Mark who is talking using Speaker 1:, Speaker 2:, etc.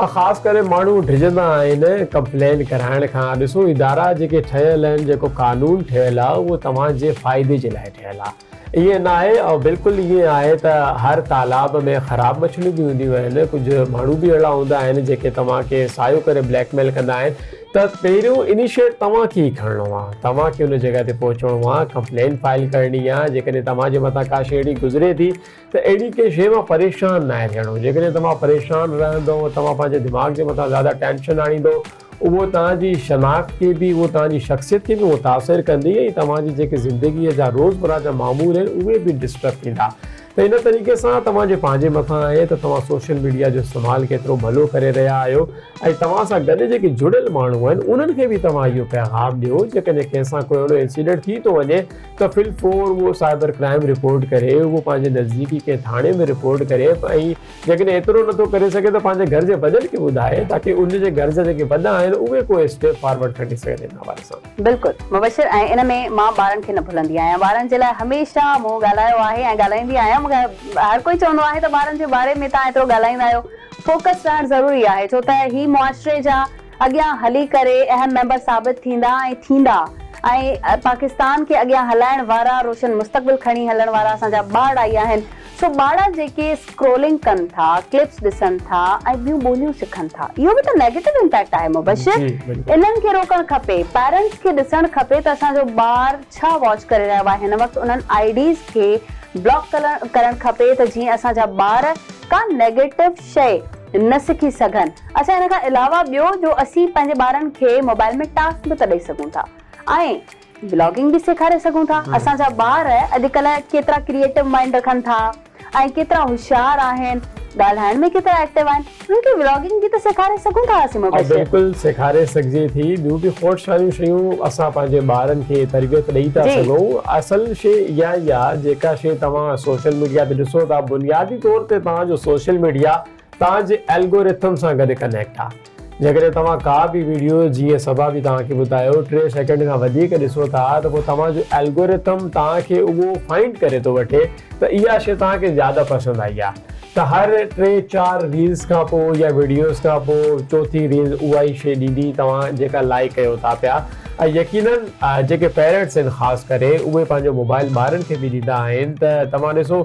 Speaker 1: خاص ڪري ماڻهو ڊڄندا آهن ڪمپلين ڪرائڻ کان. ڏسو، ادارا جيڪي ٺهيل آهن، جيڪو قانون ٺهيل آهي، اهو توهان جي فائدي جي لاء ٺهيل آهي. ائين ناهي ۽ بلڪل ائين آهي ته هر تالاب ۾ خراب مڇليون به هونديون آهن. ڪجهه ماڻهو به اهڙا هوندا آهن جيڪي توهان کي سايو ڪري بليڪ ميل ڪندا آهن. ته پهريون انيشيٽ توهان کي ئي کڻڻو آهي، توهان کي ان جڳهه تي پهچڻو آهي، ڪمپلين فائل ڪرڻي آهي. جيڪڏهن توهان جي مٿان ڪا شيء اهڙي گذري ٿي ته اهڙي ڪنهن شيء مان پريشان ناهي ٿيڻو. جيڪڏهن توهان پريشان رهندو، توهان پنهنجي دماغ جي مٿان زياده ٽينشن آڻيندو، اهو توهان جي شناخت کي به، اهو توهان جي شخصيت کي به متاثر ڪندي ۽ توهان جي جيڪي زندگيء جا روزمره جا معمول آهن، اهي به ڊسٽرب ٿيندا. ته ان طريقي سان توهان جي پنهنجي مٿان آهي ته توهان سوشل ميڊيا جو استعمال ڪيترو ڀلو ڪري رهيا آهيو ۽ توهان سان گڏ جيڪي جڙيل ماڻهو آهن، انهن کي به توهان اهو پيغام ڏيو. جيڪڏهن ڪنهن سان ڪو اهڙو انسيڊنٽ ٿي ٿو وڃي ته في الفور اهو سائبر ڪرائم رپورٽ ڪري، اهو پنهنجي نزديڪي ڪنهن ٿاڻي ۾ رپورٽ ڪري ۽ جيڪڏهن ايترو نٿو ڪري سگهي ته پنهنجي گهر جي وڏن کي ٻڌائي، تاڪه ان جي گهر جا جيڪي وڏا آهن، اهي ڪو اسٽيپ فارورڊ کڻي سگهن ان حوالي سان.
Speaker 2: بلڪل مبشر، ۽ ان ۾ مان ٻارن کي نه ڀلندي آهيان. ٻارن جي لاء هميشه مون ڳالهايو آهي ۽ ڳالهائيندي آهيان. مون کي هر ڪوئي چوندو آهي ته ٻارن جي باري ۾ توهان ايترو ڳالهائيندا آهيو. فوڪس رهڻ ضروري آهي، ڇو ته هي معاشري جا اڳيان هلي ڪري اهم ميمبر ثابت ٿيندا ۽ ٿيندا ۽ پاڪستان کي اڳيان هلائڻ وارا، روشن مستقبل کڻي هلڻ وارا اسان جا ٻارڙا ئي آهن. سو ٻارڙا جيڪي اسڪرولنگ ڪن ٿا، ڪلپس ڏسن ٿا ۽ ٻيون ٻوليون سکن ٿا، اهو به ته نيگيٽو امپيڪٽ آهي مبشر. انهن کي روڪڻ کپي، پيرنٽس کي ڏسڻ کپي ته اسان جو ٻار ڇا واچ ڪري رهيو آهي هن وقت. انهن I Ds کي بلاڪ ڪرڻ کپي ته جيئن اسان جا ٻار ڪا نيگيٽو شيء نه سکي سگهن. اڇا، ان کان علاوه ٻيو جو اسين پنهنجي ٻارن کي موبائل ۾ ٽاسڪ به ته ڏئي سگهون ٿا ۽ بلاگنگ به سيکاري سگهون ٿا. اسان جا ٻار اڄڪلهه ڪيترا ڪريئيٽو مائنڊ رکن ٿا ۽ ڪيترا هوشيار آهن، ڳالهائڻ ۾ ڪيترا ايڪٽو آهن، انهن کي بلاگنگ به ته سيکاري سگهون ٿا اسين مبشر.
Speaker 1: بلڪل سيکاري سگهجي ٿي. ٻيون به کوڙ ساريون شيون اسان پنهنجي ٻارن کي تربيت ڏئي ٿا سگهون. اصل شي اها ئي آهي، جيڪا شي توهان سوشل ميڊيا تي ڏسو ٿا، بنيادي طور تي توهان جو سوشل ميڊيا توهان جي الگورٿم سان گڏ ڪنيڪٽ آ. جيڪڏهن توهان ڪا به ويڊيو، جيئن صبا به توهان کي ٻڌايو، 3 سيڪنڊ کان وڌيڪ ڏسو ٿا ته پوء توهان جو الگورٿم توهان کي اهو فائنڊ ڪري ٿو وٺي ته اها شي توهان کي زياده پسند آئي آ، ته هر ٽي چار ريلز کان پوء يا ويڊيوز کان پوء چوٿين ريلز اها ئي شي ڏيندي توهان جيڪا لائيڪ ڪيو ٿا پيا. ۽ يقينن جيڪي پيرنٽس آهن، خاص ڪري اهي پنهنجو موبائل ٻارن کي به ڏيندا آهن ته توهان ڏسو